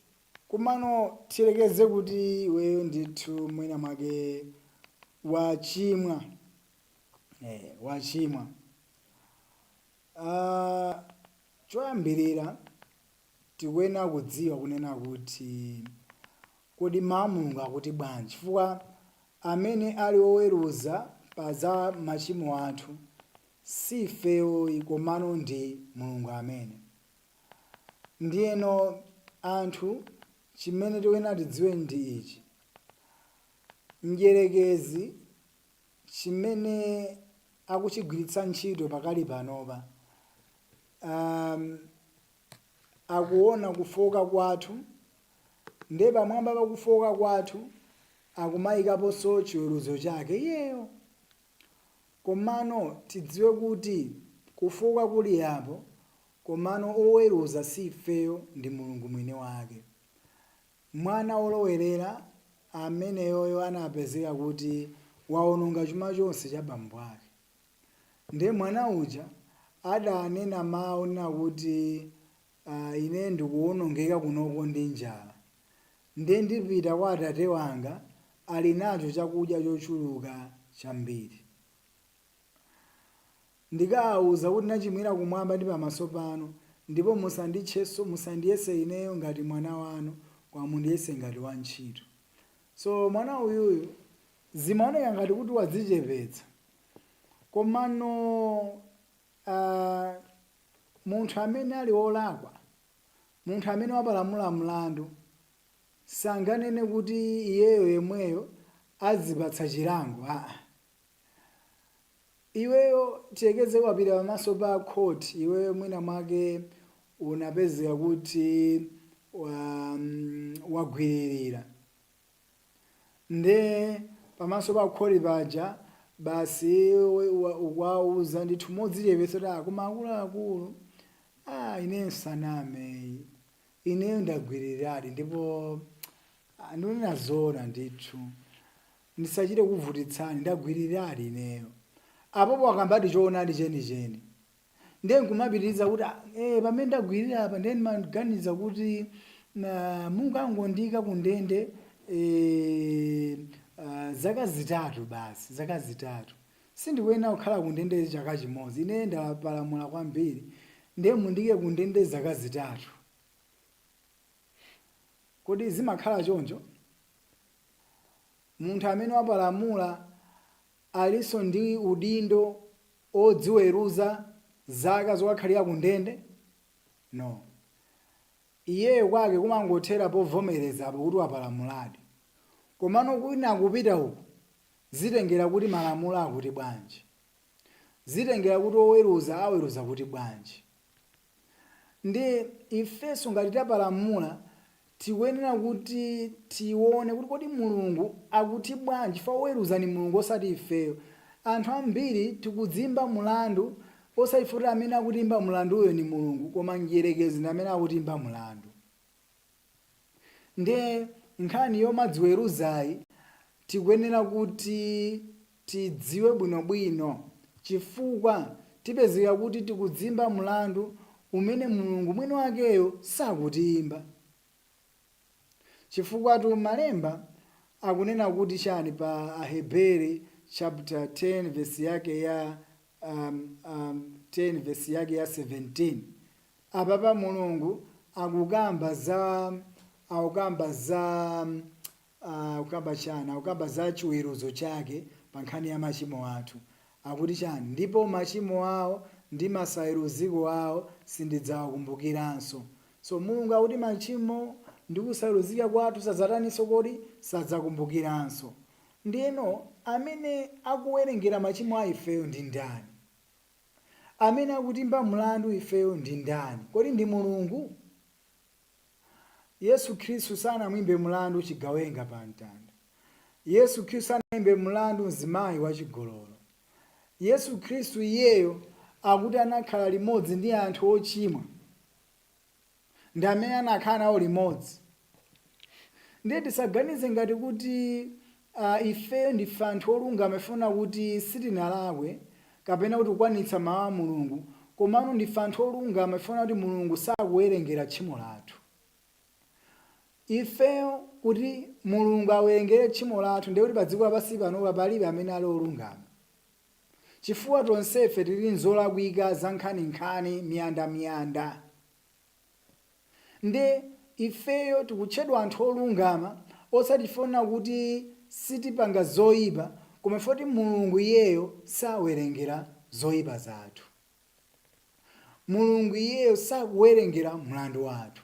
komano tiyelekeze kuti iweyo ndithu mwina mwake wachimwa, wachimwa. Choyambirira tikuyenera kudziwa kunena kuti kodi mawu a Mulungu akuti bwanji, chifukwa amene ali woweruza pa za machimo athu si ifeyo, komano ndi Mulungu amene. Ndiyeno anthu, chimene tikuyenera tidziwe ndi ichi: mdierekezi chimene akuchigwiritsa ntchito pakali panopa, akuona kufoka kwathu, ndiye pamwamba pa kufoka kwathu akumayikaponso chiweruzo chake iyeyo. Komano tidziwe kuti kufoka kuli apo, komano oweruza si ifeyo, ndi Mulungu mwini wake. Mwana wolowerera ameneyoyo anapezeka kuti waononga chuma chonse cha bambo ake. Ndiye mwana uja adanena mawu nena kuti, "Ine ndikuwonongeka kunoko ndi njala, ndiye ndipita kwa atate wanga, ali nacho chakudya chochuluka chambiri. Ndikawawuza kuti nachimwira kumwamba ndi pamaso panu, ndipo musanditchenso, musandiyese ineyo ngati mwana wanu, koma mundiyese ngati wantchito." So mwana uyuyu zimaoneka ngati kuti wadzichepetsa, komano munthu amene ali wolakwa, munthu amene wapalamula mlandu, sanganene kuti iyeyo yemweyo azipatsa chilango. Aa, iweyo tiyekeze wapita pamaso pa court, iweyo mwina mwake unapezeka kuti wagwiririra, nde pamaso pa khoti paja basi ukuwauza ndithu modzichepetsa kuti, "Ah, koma akuluakulu, ah, ine saname, ineyo ndagwiriradi, ndipo ndinena zoona ndithu, ndisachite kuvutitsani, ndagwiriradi ineyo." Apopo akambati choonadi chenicheni, ndiye nkumapitiriza kuti, "Ah, pamene ndagwirira apa, ndiye ndimaganiza kuti mukangondika kundende, zaka 3 basi, zaka 3." Sindikuyenera kukhala kundende chaka chimodzi, ine ndapalamula kwambiri, ndiye mundike kundende zaka 3. Kodi zimakhala choncho? Munthu amene wapalamula alinso ndi udindo odziweruza zaka zokakhalira kundende? No. Iyeyo kwake kumangothera povomerezapo kuti wapalamuladi. Komano kwina kupita uku, zitengera kuti malamulo akuti bwanji, zitengera kuti oweruza aweruza kuti bwanji. Ndi ifenso ngati tapalamula, tikuyenera kuti tione kuti kodi Mulungu akuti bwanji, chifukwa oweruza ni Mulungu osati ifeyo. Anthu ambiri tikudzimba mulandu osati kuti amene akutimba mulanduyo ni Mulungu, koma mdierekezi ndi amene akutimba mulandu. Ndiye nkhani yomadziweruzayi tikuyenera kuti tidziwe bwinobwino, chifukwa tipezeka kuti tikudzimba mulandu umene Mulungu mwini wakeyo sakutiyimba. Chifukwa tu malemba akunena kuti chani pa Aheberi chapter 10 verse yake ya 10 verse yake ya 17. Apapa Mulungu akukamba za akukamba za akukamba chani? Akukamba za chiweruzo chake pa nkhani ya machimo athu. Akuti chani? Ndipo machimo awo ndi masaweruziko awo sindidzawakumbukiranso. So Mulungu akuti machimo ndi kusaweruzika kwathu sadzataninso kodi? Sadzakumbukiranso. Ndiyeno amene akuwerengera machimo a ifeyo ndi ndani? Amene akutimba mlandu ifeyo ndi ndani? Kodi ndi Mulungu? Yesu Khristu sanamwimbe mlandu chigawenga pa mtanda. Yesu Khristu sanamwimbe mlandu mzimayi wachigololo. Yesu Khristu iyeyo akuti anakhala limodzi ndi anthu ochimwa, ndi amene anakhala nawo limodzi. Ndiye tisaganize ngati kuti ifeyo ndife anthu olungama ifuna kuti sitinalakwe kapena kuti kukwanitsa mawu a Mulungu, komano ndife anthu olungama ifuna kuti Mulungu sakuwerengera tchimo lathu. Ifeyo kuti Mulungu awerengere tchimo lathu, ndiye kuti pa dziko lapansi panopa palibe amene ali olungama, chifukwa tonsefe tili nzolakwika za nkhaninkhani miyandamiyanda. Nde ifeyo tikutchedwa anthu olungama osati chifukwa kuti sitipanga zoyipa, koma chifukwa kuti Mulungu iyeyo sawerengera zoyipa zathu. Mulungu iyeyo sakuwerengera mlandu wathu.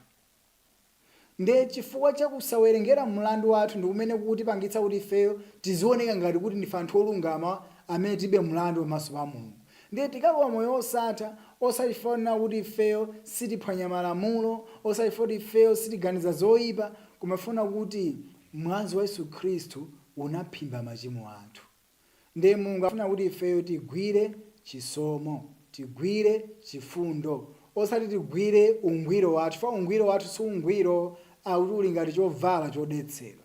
Nde chifukwa cha kusawerengera mlandu wathu ndi kumene kukutipangitsa kuti ifeyo tizioneka ngati kuti ndife anthu olungama amene tilibe mlandu pamaso pa Mulungu. Ndiye tikalowa moyo wosatha, osati chifukwa kuti ifeyo sitiphwanya malamulo, osati chifukwa kuti ifeyo sitiganiza zoyipa, koma chifukwa kuti mwazi wa Yesu Khristu unaphimba machimo athu. Ndiye Mulungu afuna kuti ifeyo tigwire chisomo, tigwire chifundo, osati tigwire ungwiro wathu, chifukwa ungwiro wathu si ungwiro, akuti uli ngati chovala chodetsedwa.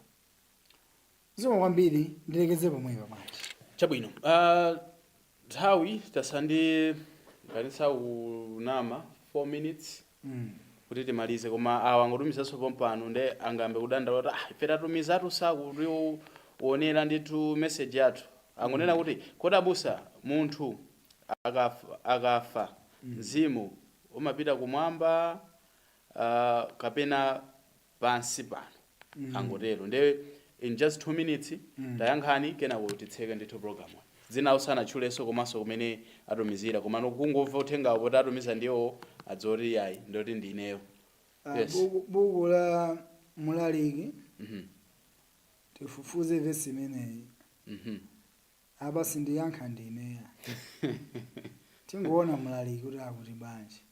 Zikomo kwambiri, ndilekeze pomwepa bwanji. Chabwino, nthawi tasandi kanisa kunama 4 minutes kuti timalize, koma awa angotumizanso pompano, nde angambe kudandaula kuti ife tatumizatu sakutionera ndithu message yathu. Angonena kuti kodi abusa, munthu akafa mzimu umapita kumwamba kapena pansi pano? Angotero. Nde in just 2 minutes tayankhani, kenako titseke ndithu program. Dzina usanatchulenso komanso kumene atumizira, koma kungomva uthengawo poti atumiza ndiwo adzoti yayi, ndoti ndineyo. Yes. Buku la Mlaliki, tifufuze vesi imeneyi. Apa sindiyankha ndineya, tingoona Mlaliki kuti akuti bwanji.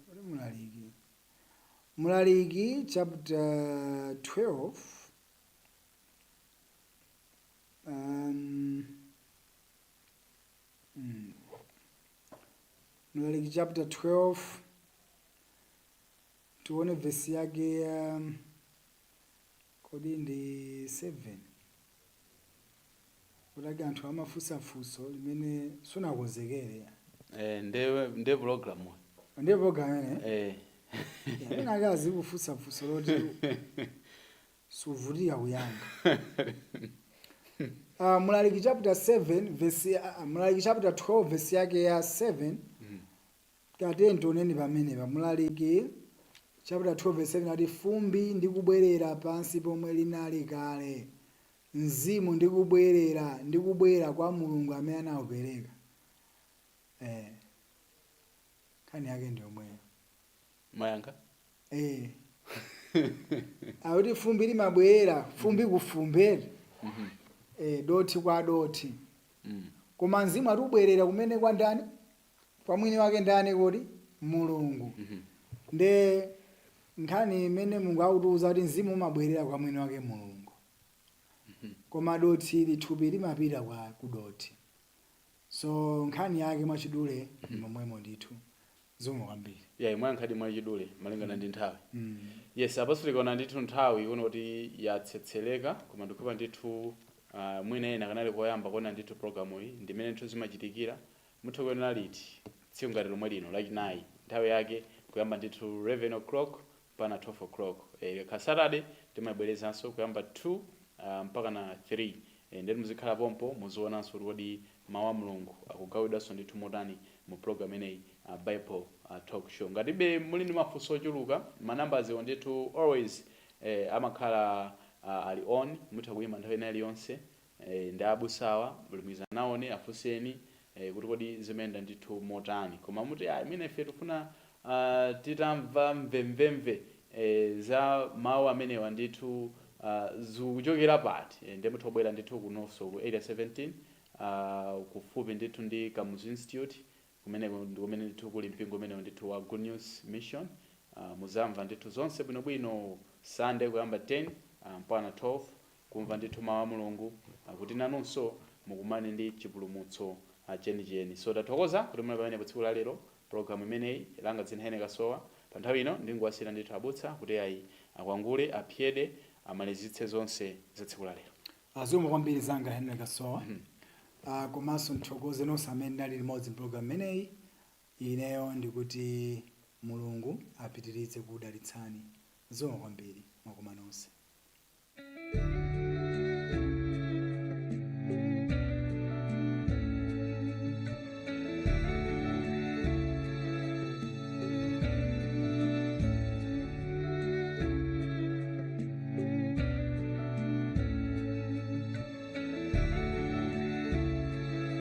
Kuti Mlaliki chapter 12, Mlaliki chapter 12, tione vesi yake ya, kodi ndi 7? Kutaki anthu amafunsafunso limene sunakonzekere. Nde program. Ndiye program ene. Amene akazi kufunsa funso loti suvutika kuyankha. Mlaliki chapter 7 verse, Mlaliki chapter 12 verse yake ya 7. Tatiyeni tioneni pamenepa. Mlaliki chapter 12 verse 7 ati, "Fumbi ndi kubwerera pansi pomwe linali kale, mzimu ndi kubwerera ndi kubwera kwa Mulungu amene anawupereka." Nkhani yake ndi yomweyo. Mayankha. Akuti fumbi limabwerera fumbi kufumberi, dothi kwa dothi. Koma mzimu ati ubwerera kumene kwa ndani? Kwa mwini wake ndani kodi? Mulungu. Nde nkhani imene Mulungu akutiuza kuti mzimu umabwerera kwa mwini wake Mulungu, koma dothi, lithupi limapita kwa kudothi. So nkhani yake mwachidule ni momwemo ndithu. Zikomo kwambiri. Ya, mwayankhadi mwachidule malingana ndi nthawi. Yes, apaso tikaona ndithu nthawi ikuona kuti yatsetseleka, koma ndikhupa ndithu mwina ena kanali koyamba kuona ndithu program iyi, ndimene ndithu zimachitikira. Mutha kuonera liti? Tsiku ngati lomwe lino Lachinayi, nthawi yake kuyamba ndithu 11 o'clock mpaka 12 o'clock. Ka Saturday timabwerezanso kuyamba 2 mpaka na 3. Ndeti muzikhala pompo, muzionanso kuti kodi mawu a Mulungu akugawidwanso ndithu motani mu program imeneyi, Bible Talk Show. Ngatibe muli ndi mafunso ochuluka, manambaziwo ndithu always amakhala ali on. Mutha kuyimba nthawi ina iliyonse ndi abusawa, lumiza nawoni, afunseni kuti kodi zimayenda ndithu motani. Koma muti ayi, mwina ife tifuna titamva mvemvemve za mawu amenewa ndithu zikuchokera pati, ndiye mutha kubwera ndithu kunonso ku Area 17, kufupi ndithu ndi Kamuzu Institute. Kumeneko ndi kumene ndithu kuli mpingo umenewo ndithu wa Good News Mission. Muzamva ndithu zonse bwinobwino Sunday kuyamba 10 mpaka 12, kumva ndithu mawu a Mulungu, kuti nanunso mukumane ndi chipulumutso chenicheni. So tathokoza kuti muli pamenepo tsiku la lero program imeneyi. Langa dzina Hene Kasowa. Pa nthawi ino ndingowasiyira ndithu abusa kuti ayi akwangule, apyede, amalizitse zonse za tsiku la lero. Zikomo kwambiri zanga Henry Kasowa. Komanso nthokoze nonse amene ndali limodzi mpulogalamu imeneyi. Ineyo ndikuti Mulungu apitirize kudalitsani. Zikomo kwambiri, mwakoma nonse.